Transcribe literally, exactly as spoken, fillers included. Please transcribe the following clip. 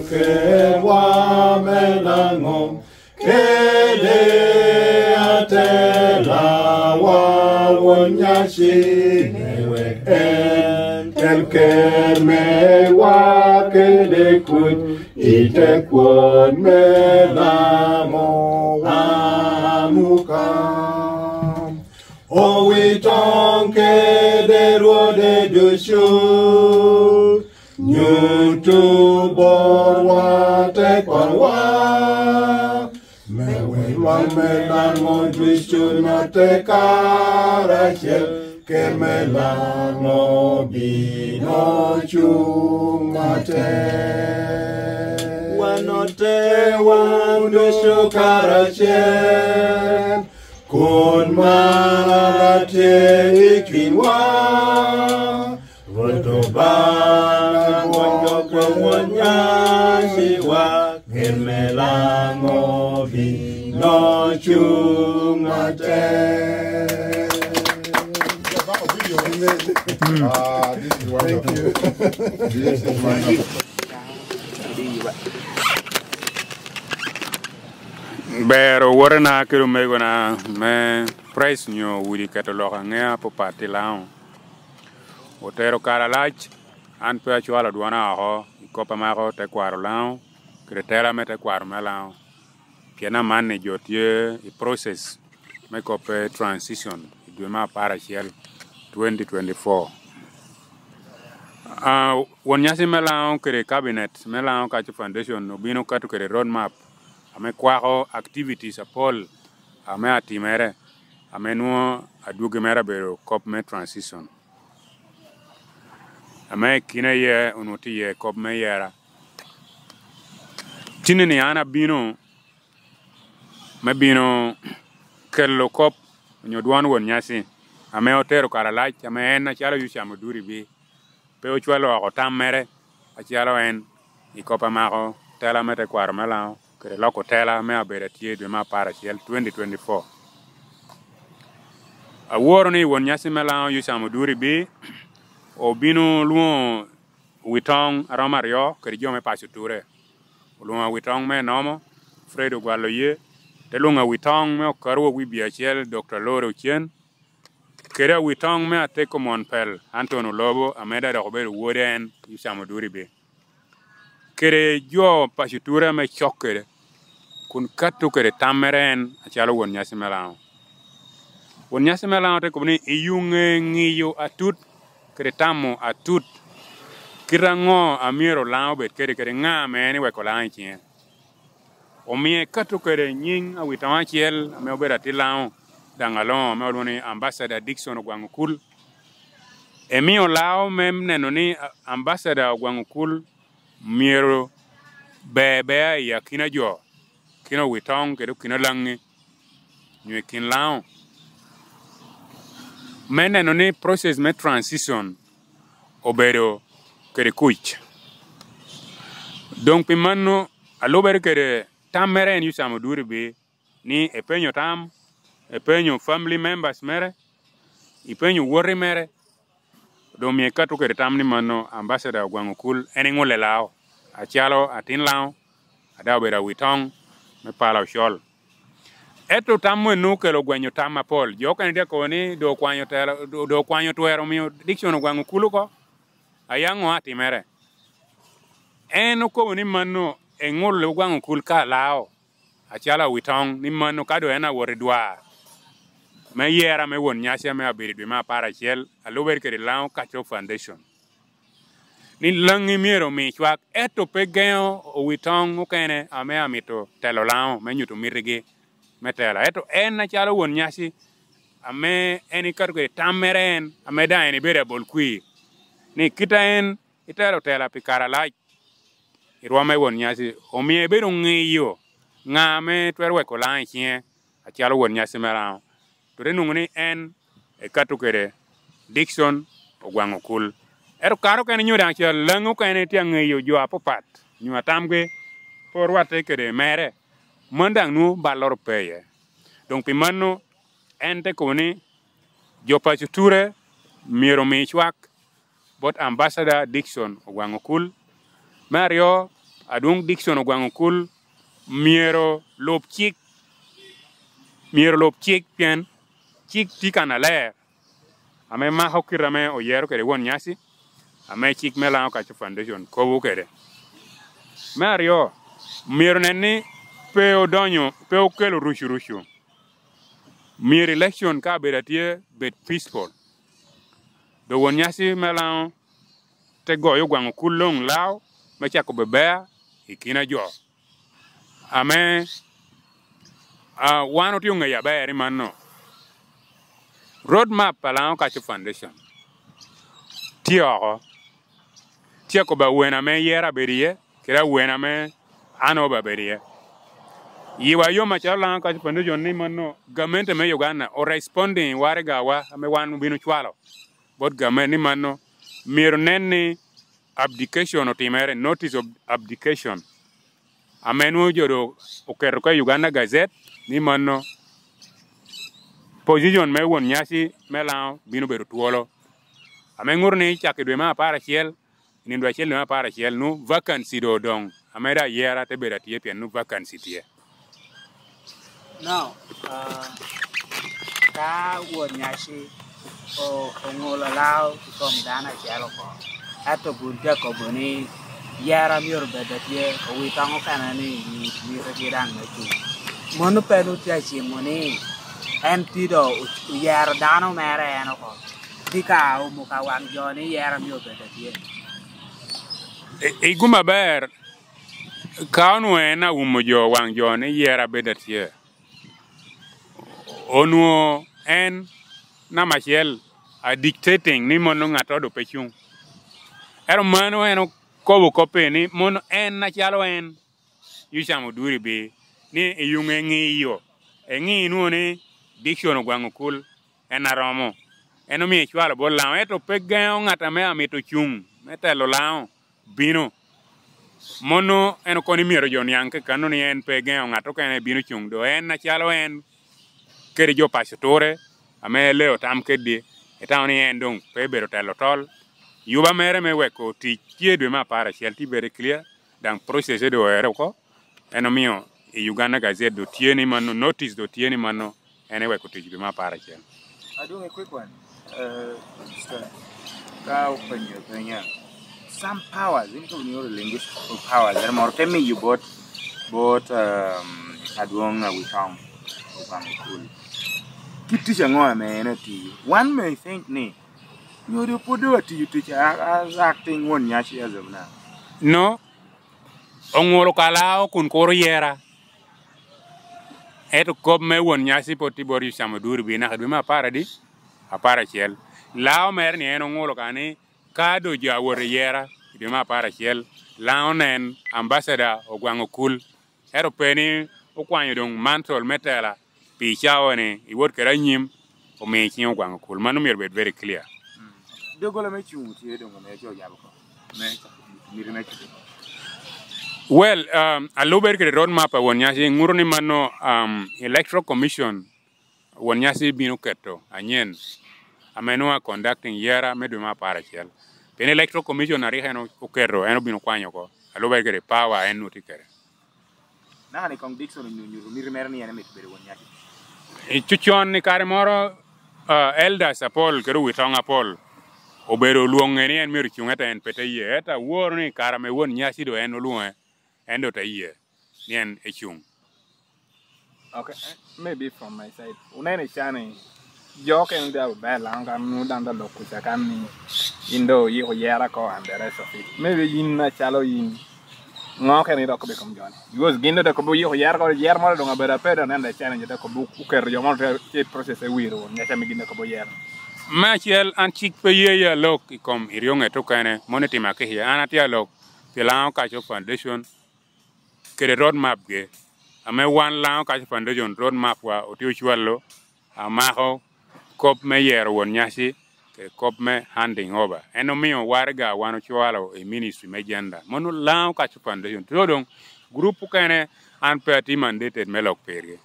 Kewa me Laŋo kede atelawa, won nyaci, me wek en kel ker mewa kede kuc i te kwon me Laŋo amuka. Owitoŋ kede rwode ducu, nyutu borwa tekwarowa, me wek lwal me Laŋo ducu note karacel, ker me Laŋo bino cuŋ atek. Wan ote wan ducu karacel, kun mar tye i kinwa. Rwot Obaŋa gwoko won nyaciwa, ker me Laŋo bino cuŋ atek. Ah, this is wonderful. This is wonderful. Ber owotena kede omegona me Praise nyo udi keto lok aŋea apapat i Laŋo. Otero kare alac, an pe acwalo dwona oko i kop amako tekwaro Laŋo kede tela me tekwaro me Laŋo, pien amanni jo tye i process me koppe transition i dwe me apar acel, twenty twenty-four. Ah, won nyaci me Laŋo kede cabinet me Laŋo Culture Foundation obino kato kede road map ame kwako activities apol ame atimere, ame nwoŋo adwogi mere abedo kop me transition, ame i kine aye onwoŋo tye iye kop me yera. Tinni-ni an abino me bino kelo kop onyo dwon won nyaci, ame otero kare alac, ame en acalo Yocam Oduri bi pe ocwalo oko tam mere acalo en i kop amako tela me tekwaro me Laŋo kede loko tela me abedo atye i dwe me apar acel, twenty twenty-four. Aworo ni won nyaci me Laŋo Yocam Oduri bi obino lwoŋo wi toŋ a romo aryo kede jo me paco ture. Olwoŋo awitoŋ me Nomo, Fred Ogwal Oye, te lwoŋo awitoŋ me Okaru Owibia acel, Doctor Lore Ocen, kede awitoŋ me Ateko Monpel, Anton Olobo, ame daŋ dok obedo wode en, Yocam Oduri be. Kede jo paco ture ame cok kede, kun kato kede tam mere en acalo won nyaci me Laŋo. Won nyaci me Laŋo te kobo ni, "I yuŋe ŋiyo atut kede tamo atut, kite aŋo a myero Laŋo obed kede, kede ŋa ame en iweko Laŋo i ciŋe?" Omie kato kede nyiŋ awitoŋo acel ame obedo atit Laŋo daŋ aloŋo, ame olwoŋo ni Ambassador Dickson Ogwaŋ Okul. Emio Laŋo me neno ni, a-, Ambassador Ogwaŋ Okul myero ber bea i akina jo, kino Witoŋ kede okino Laŋi, nyo i kin Laŋo, me neno ni process me transition obedo kede kuc. Doŋ pi mano, alubere kede tam mere en Yocam Oduri bi, ni epenyo tam, epenyo family members mere, ipenyo woti mere, doŋ omie kato kede tam ni mano Ambassador Ogwaŋ Okul en iŋulle Laŋo, acalo atin Laŋo, a daŋ obedo awitoŋ me pala ocol. Ento tam eno okelo gwenyo tam apol. Jo okene tye akobo ni doŋ okwanyo tela, doŋ, doŋ okwanyo twero omio Dickson Ogwaŋ Okul oko. Aye aŋo atimere? En okobo ni mano eŋulle Ogwaŋ Okul ka Laŋo, acalo awitoŋ, ni mano ka doŋ en awot i dwar me yera me won nyaci ame abedo i dwe me apar acel, alubere kede Laŋo Cultural Foundation, ni Laŋi myero omi cwak, ento pe geŋo owitoŋ okene ame amito telo Laŋo me nyuto mitigi me tela. Ento en acalo won nyaci, ame en ikato kede tam mere en, ame daŋ en ibedo abol kwir, ni kite a en itelo tela pi kare alac i rwom me won nyaci, omio ibedo ŋiyo ŋa ame twero weko Laŋo i ciŋe acalo won nyaci me Laŋo. Twero nwoŋo ni en ekato kede Dickson Ogwaŋ Okul. Ento kare okene nyo daŋ cal Laŋi okene tye aŋeyo jo apapat, nyo atamgi pe orwatte kede mere, man daŋ nwoŋo balloro pe iye. Doŋ pi mano, en te kobo ni jo paco ture myero omi cwak bot Ambassador Dickson Ogwaŋ Okul. Me aryo, Adwoŋ Dickson Ogwaŋ Okul myero lub cik, myero lub cik, pien cik tye kannaler ame mako kite ame oyero kede won nyaci, ame cik me Laŋo Kaco Foundation kobo kede. Me aryo, myero nen ni pe odonyo, pe okelo rucurucu. Myero election ka abedo atye, bed peaceful. Dok won nyaci me Laŋo te goyo Ogwaŋ Okul luŋ lao me cako bebea i kin a jo. Ame, ah, wan otye oŋeyo aber i mano. Road map a Laŋo Kaco Foundation tye oko. Tye akobo awene ame yero abedo iye, kede awene ame an obe abedo iye. Yiwa yom acalo Laŋo Kaco Foundation ni mano gamente me Uganda o responding waraga wa ame wan obino cwalo bot gamente ni mano myero nen ni abdication otimere, notice of abdication, ame nwoŋo jo doŋ oketo oko i Uganda Gazette ni mano position me won nyaci me Laŋo bino bedo twolo. Ame ŋuto ni cak i dwe me apar acel, i nino dwe acel dwe me apar acel, nu vacancy doŋ odoŋ, ame daŋ ayera te bedo atye pien nu vacancy tye. Now, uh, ka won nyaci o-, oŋolo lao i kom dano acel oko, ento gin tye akobo ni yera myero bed atye, owitoŋ okene ni mi-, mitegi daŋ me cuny. Mano pe nu tye acimo ni en tye doŋ o-, oyero dano mere en oko, tye ka umo ka waŋ jo ni yera myero bed atye. I, i gum aber, ka onwoŋo en awumo jo waŋ jo ni yera bed atye, onwoŋo en namba acel a dictating ni mono ŋattoro doŋ pe cuŋ. Ento mano en okobo kop-pi ni mono en acalo en, Yocam Oduri bi, ni eyuŋ eŋiyo, eŋi nwoŋo ni Dickson Ogwaŋ Okul en aromo. En omio ecwalo bot Laŋo, ento pe geŋo ŋat ame amito cuŋ me telo Laŋo bino. Mono en okono myero jo niaŋ kakano ni en pe geŋo ŋat okene bino cuŋ, do en acalo en kede jo paco ture ame leo tam kedgi, etamo ni en doŋ pe bedo telo tol. Yuba mere me weko tic tye dwe me apar acel, tye very clear, daŋ process doŋ oere oko. En omio i Uganda Gazette doŋ tye ni mano, notice doŋ tye ni mano, en eweko tic dwe me apar acel. Adwoŋ i quick one, uh, Mister, ka openyo penya, some powers, in ka wun ioro lingi powers, ere moro te miyo bot, bot, um, adwoŋ Awitong Ogwaŋ Okul. Kit tic aŋo ame en otiyo? One may think ni, nyo doŋ pwod doŋ atiyo tic a, a, acting won nyaci as of now. No, oŋolo ka Laŋo kun kuro yera. Ento kop me won nyaci pwod tye bot Yocam Oduri bi naka dwe me apar adi? Apar acel. Laŋo mere ni en oŋolo ka ni ka doŋ jo awot i yera i dwe me apar acel, Laŋo nen Ambassador Ogwaŋ Okul. Ento pe ni okwanyo doŋ mantle me tela pi cawa ni iwot kede anyim, omi iciŋo Ogwaŋ Okul. Mano myero bed very clear. Mm. Doggola me cuŋ tye doŋ ame co yabo oko. Me miti me cuŋ. Well, um, alubere kede road map a won nyaci, ŋuto ni mano, um, Electoral Commission won nyaci bino keto anyen ame nwoŋo a conducting yera me dwe me apar acel. Pien Electoral Commission a rik en oketo, en obino kwanyo oko. Alubere kede power en nwoŋo tye kede. Naka ni koŋ Dickson onyo-, onyuto miti mere ni en emito bedo won nyaci. I cucon i kare moro, ah, elders apol kede owitoŋ apol obedo olwoŋe ni en myero ocuŋ, ento en pe te ye. Ento aworo ni kare ame won nyaci doŋ en olwoŋe, en doŋ te ye ni en ecuŋ. Okay, eh, maybe from my side. Uneno i can ni, jo okene tye aber Laŋo kan, nwoŋo daŋ dok lok kuca kan ni in doŋ oyiko yera oko and the rest of it. Maybe yin acalo yin, ŋo okene idok kobbe i kom joni? Because gin doŋ dok kobbe oyiko yera oko, yera moro doŋ abedo abedo, aneno the challenge dok kobbe oketo jo moro tye, tye i process e wiro won nyaci ame gin dok kobbe oyero. Me acel, an cik pe ye ya lok i kom eryoŋet okene, mono itimo akica. An atye alok pi Laŋo Kaco Foundation, kede road map gi, ame wan Laŋo Kaco Foundation road map wa otye ocwalo, amako kop me yero won nyaci, kede kop me handing over. En omio waraga wan ocwalo i ministry me gender. Mono Laŋo Kaco Foundation. So doŋ, group okene an pe atye mandated me lok pirgi.